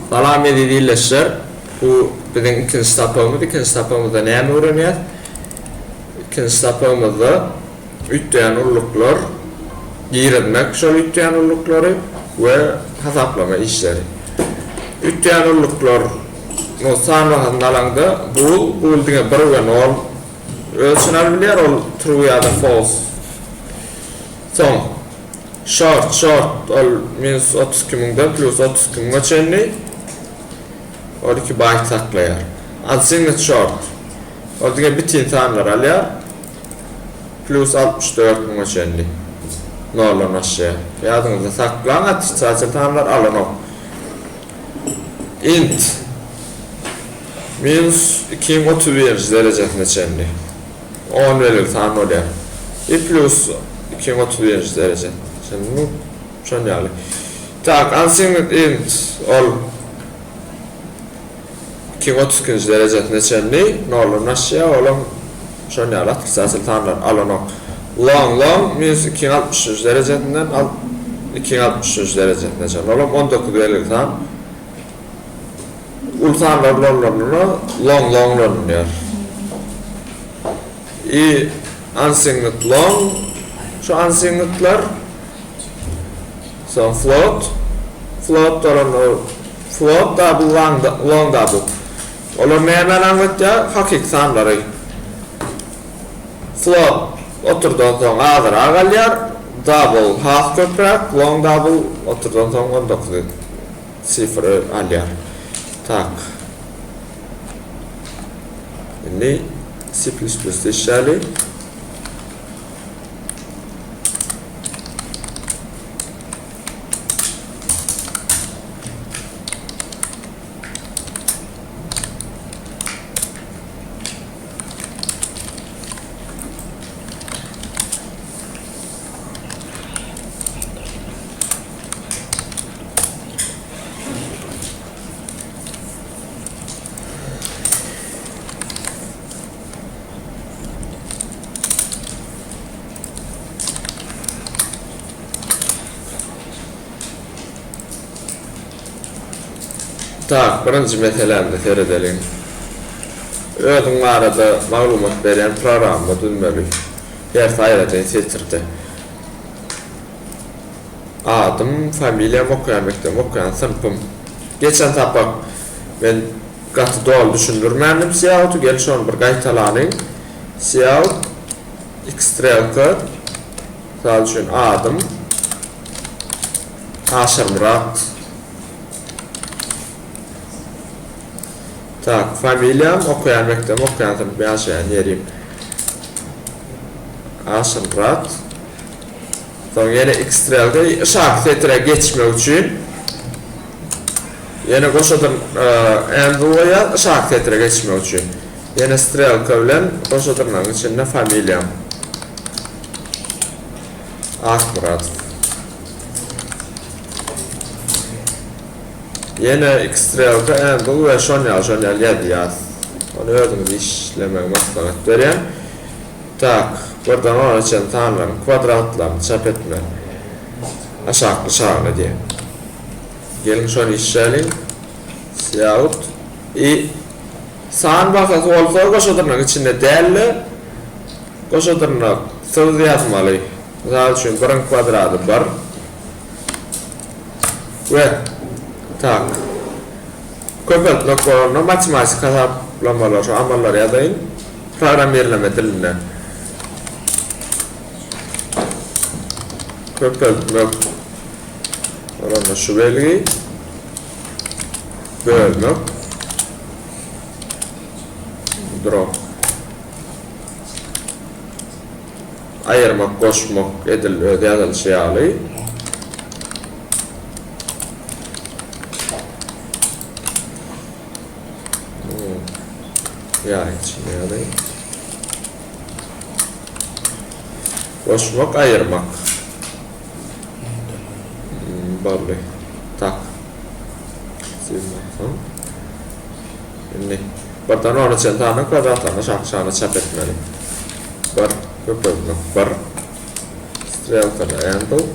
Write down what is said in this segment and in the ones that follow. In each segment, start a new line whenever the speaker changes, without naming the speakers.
Salam eziz ildeşler. Bu biziň ikinji sapagymyz. Ikinji sapagymyzda näme öwrenýäs? Ikinji sapagymyzda üýtgeýän ululyklar girizmek, şol üýtgeýän ululyklary we hasaplama işleri. Üýtgeýän ululyklar no san bahasyny alaňda bool, bool diňe bir we nol öz içine alyp bilýär, ol true ýa-da false. Soň Short, short, ol minus 32 müňden plus 32 müňe çenli 12 baýt saklaýar. Unsigned short, ol diňe bitin sanlary alýar, plus 64 müňe çenli noldan başlaýar. Ýadyňyzda saklaň, otrisatel sanlar alanok. Int, minus 2-iň 31-nji derejesine çenli. On belgili san bolýar. I plus ikiň 31-nji dereje. Şonda şon ýaly. Tak, unsigned int ol ikiň 32-nji derejesine çenli noldan başlaýar. Olam şon ýaly otrisatel sanlar alanok. Long long minus ikiň 63-nji derejesinden al ikiň 63-nji derejesine çenli. Olam 19 belgili san. Uly sanlar ulanylanda long long ulanylýar. I unsigned long şu unsignedler soň float float bolan ol float double long long double. Olar nämäni aňlatýar? Hakyky sanlary. Float oturdan soň azyrak alýar, double has köpräk, long double oturdan soň 19 Sifri alýar. Tak. Indi C++ işläli. Tak, birinji meselämize seredeliň. Özüň barada maglumat berýän programma düzmeli. Hersi aýratyn setirde. Adym, familiýam, okaýan mekdebim, okaýan synpym. Geçen sapak men gaty doly düşündirmändim cout-y, gel şony bir gaýtalanyň. Cout, iki strelka, mysal üçin adym Aşyrmyrat. Tak, familiýam, okaýan mekdebim, okaýan synpym, ýaşaýan ýerim. Aşyrmyrat. Soň ýene iki strelka yşaky setire geçmek üçin ýene goşadyr and goýýas yşaky setire geçmek üçin. Ýene strelka bilen goşa dyrnagyň içinde familiýam. Akmyradow. Ýene iki strelka and we şon ýaly şon ýaly ýazýas. Ony özüňiz işlemegi maslahat berýän. Tak, birden ona çenli sanlaryň kwadratlaryny çap etme. Aşakly şagyna diýen. Geliň şony işläliň. Cout i san bahasy bolsa goşa dyrnagyň içinde däl-de, goşa dyrnaksyz ýazmaly. Mysal üçin, biriň kwadrady bir. We tak. Köpeltmek bolanda matematiki hasaplamalar, şu amallary ýazaýyn. Programmirleme dilinde köpeltmek bolanda şu belgi, bölmek drop aýyrmak, goşmak edil öz ýazylyşy ýaly. Ýaý içinde ýazaýyn. Goşmak, aýyrmak. Boldy. Tak. Silmeksoň. Indi birden ona çenli sanyň kwadratlaryny aşaky şana çap etmeli. 1 köpeltmek 1. Strelkada handle.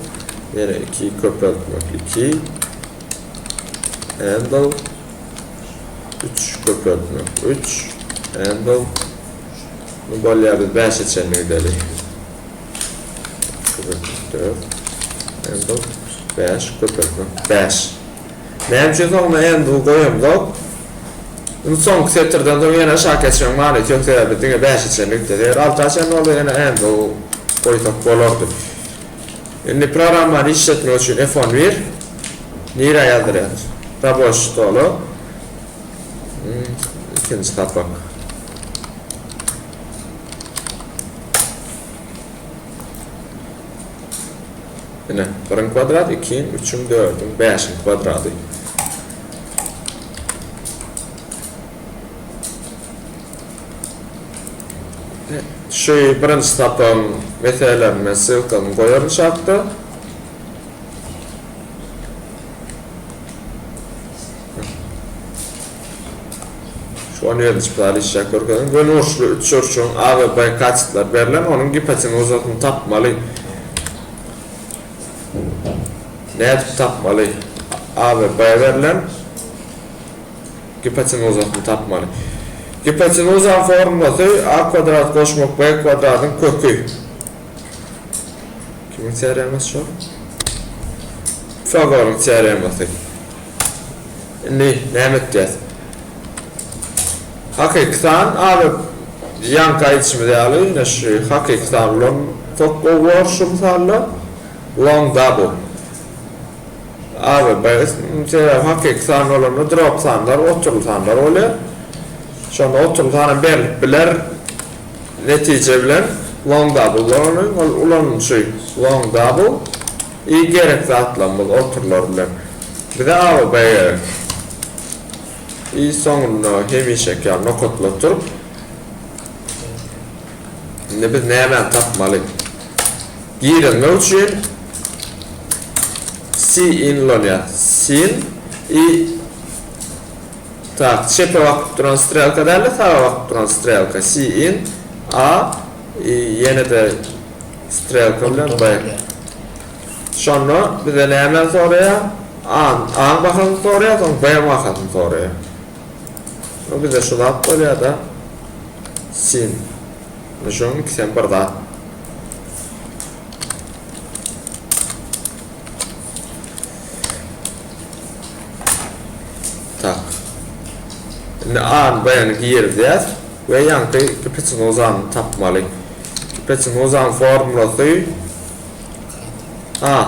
Ýene 2 köpeltmek 2. Endl 3 köpeltmek 3 endl Bu bolýar biz 5-e çenli gideli. Köpeltmek 4 endl 5 köpeltmek 5. Näme üçin soňuna endl goýamzok? Indi soňky setirden soň ýene aşak geçmegiň manysy ýok, sebäbi biz diňe 5-e çenli gitdik. Eger 6-a çenli bolsa ýene endl goýsak bolardy. Indi programmany işletmek üçin F11 nirä ýazdyrýarys? Raboçi stola. Ikinji sapak. Ine, biriň kwadraty, ikiň, üçüň, dördüň, bäşiň kwadraty. Şu birinji sapagyň meselelerini men ssylkasyny goýaryn şatda. Şu 17-nji mysaly işläp görkezdim. Göni burçly üçburçlugyň A we B katetlary berlen, onuň gipotenuzasyny tapmaly. Nädip tapmaly? A we B berlen. Gipotenuzasyny tapmaly. Gipotenuzanyň formulasy a kwadrat goşmak b kwadratyň köki. Kimiň teoremasy şol? Pifagoryň teoremasy. Indi näme etýäs? Hakyky san a we ýaňky aýdyşymyz ýaly ine şu hakyky san ulansak gowy bolar şu mysalda. Long double. A we B sebäbi hakyky san bolanda drob sanlar oturly sanlar bolýar. Şonda oturly sanam berlip biler. Netije bilen long double bolany ol ulanylyşy long double i gerek zatlarymyz oturlar bilen. Bize A we B gerek. I soňunda hemişeki ýaly nokatlar turup Indi biz nämäni tapmaly? Girizmek üçin cin ulanýar. Sin i tak çepe bakyp duran strelka däl-de saga bakyp duran strelka. Cin a i ýene-de strelka bilen b. Şonda bize nämäni soraýar? A, A-nyň bahasyny soraýar, soň B-iň bahasyny soraýar. Bu bize şu zat bolýar-da. Sin. Şonuň ikisem bir zat. Tak. Indi A-ny B-ni girizýäs we ýaňky gipotenuzany tapmaly. Gipotenuzanyň formulasy A.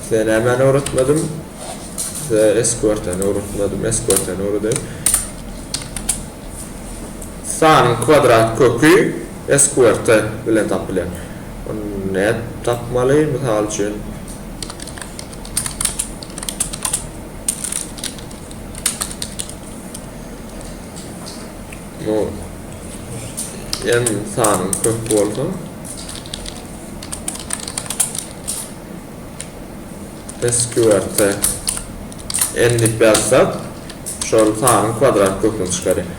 Size nämäni öwretmedim? Size SQRT-ni öwretmedim. SQRT-ni öwredeýin. Sanyň kwadrat köki SQRT bilen tapylýar. Ony nädip tapmaly? Mysal üçin, bu n sanyň köki bolsa, SQRT n diýip ýazsak, şol sanyň kwadrat köküni çykarýar.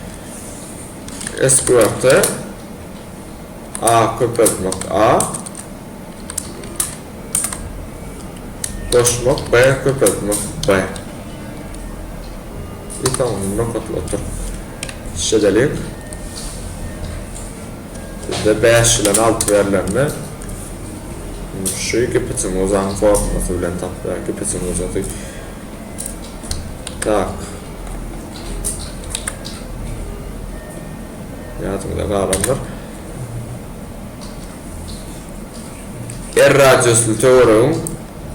SQRT A köpeltmek A goşmak B köpeltmek B. Bir soňuny nokatly otur. Şedeliň. Bizde 5 bilen 6 berlende şu gipotenuzanyň formulasy bilen tapýar. Gipotenuzasy. Tak. Ýadyňda galandyr. R radiusly töweregiň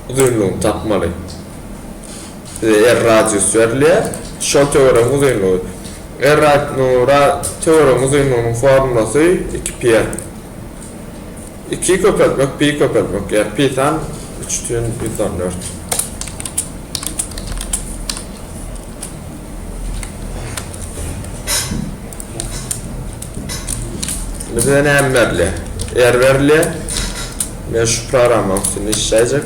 uzynlygyny tapmaly. Bize R radius berilýär. Şol töweregiň uzynlygy. R töweregiň uzynlygynyň formulasy 2 pi r. 2 köpeltmek pi köpeltmek r. Pi san 3,114. Indi bize näme berilýär? R berilýär. Men şu programmanyň üstünde işläýjek.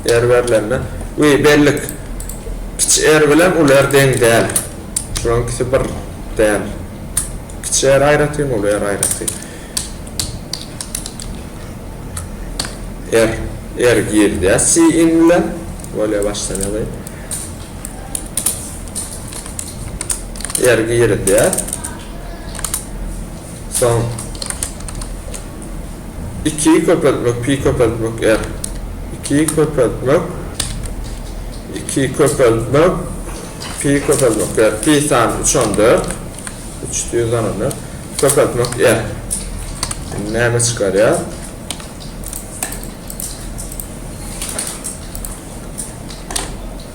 R berlende we bellik kiçi R bilen uly R deň däl. Şularyň ikisi bir däl. Kiçi R aýratyn, uly R aýratyn. R R girizýär C in bilen. Bolýar başdan ýazaýyn. R girizýär. Soň 2 köpeltmek pi köpeltmek r. 2 köpeltmek 2 köpeltmek pi köpeltmek r. Pi sany 3 14. 314 köpeltmek r. Indi näme çykarýar?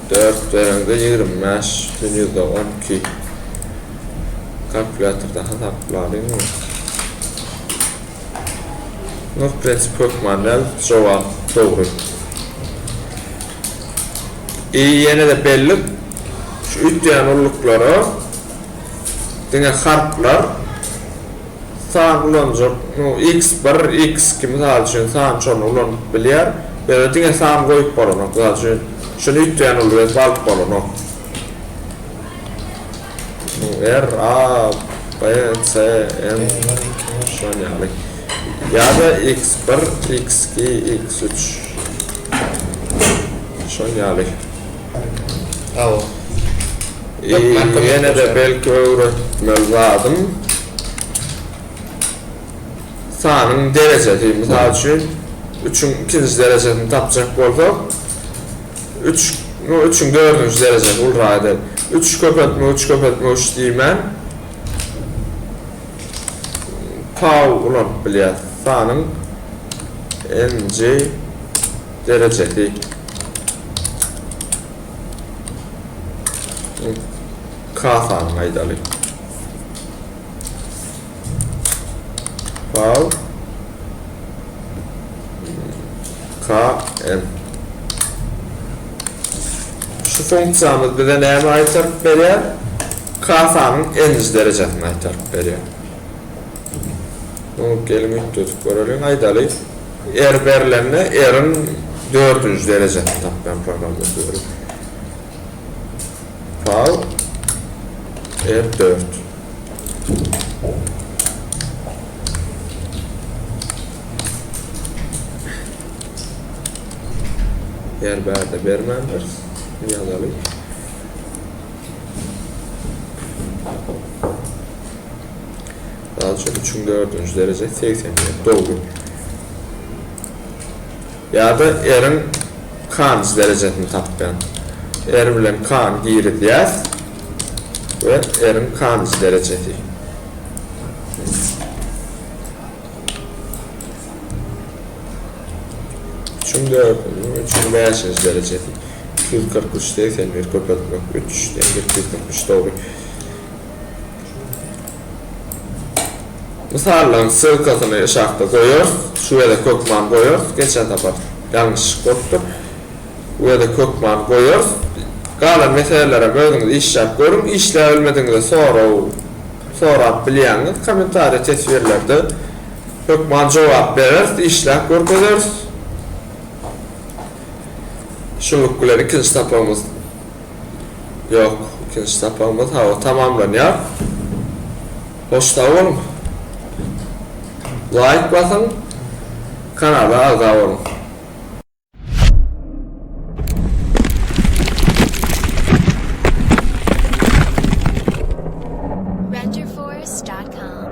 Dört bereňde 25 bütin ýüzde 12. Kalkulýatorda hasaplalyň muny. Nu, prinsip hökman däl, jogap dogry. I ýene-de bellik, şu üýtgeýän ululyklara diňe harplar san ulanjak, nu, x bir, x iki mysal üçin san şony ulanyp bilýär. Ýöne diňe san goýup bolanok, mysal üçin şuny üýtgeýän ulyk edip alyp bolanok. R, A, B, C, M şon ýaly. Ýa-da x bir, x iki, x üç şon ýaly.
Hawa.
Ýene-de belki öwretmeli zadym sanyň derejesi. Mysal üçin, üçüň ikinji derejesini tapjak bolsak, üç, no, üçüň dördünji derejesi ulrak eder. Üç köpeltme üç köpeltme üç diýmän pow ulanyp bilýäs. Sanyň nji derejesi. K sanyny aýdaly. Pow K M. Şu funksiýamyz bize näme gaýtaryp berýär? K sanyň n-nji derejesini gaýtaryp berýär. Muny geliň üýtgedip göreliň. Aýdaly, R berlende R-iň dördünji derejesini tapýan programma düzeliň. Pow R dört. Ýer bärde bermändir. Ýazaly. Mysal üçin, üçüň dördünji derejesi 81. Dogry. Ýa-da R-iň K-njy derejesini tapýan. R bilen K-ny girizýäs we R-iň K-njy derejesi. Üçüň dördünji, üçüň bäşinji derejesi. 243 81 köpeltmek 3 deňdir 243 dogry. Mysallaryň ssylkasyny aşakda goýarys. Şu gezek hökman goýarys. Geçen sapar ýalňyşlyk bolupdyr. Bu gezek hökman goýarys. Galan meselelerem özüňiz işläp görüň. Işläbilmediňizde sorag sorap bilýäňiz. Kommentariýa teswirlerde hökman jogap bereris, işläp görkezeris. Şunluk bilen ikinji sapagymyz Ýok, ikinji sapagymyz hawa tamamlanýar. Hoş sag boluň. Laýk basyň, kanala agza boluň.
Renderforest dot com.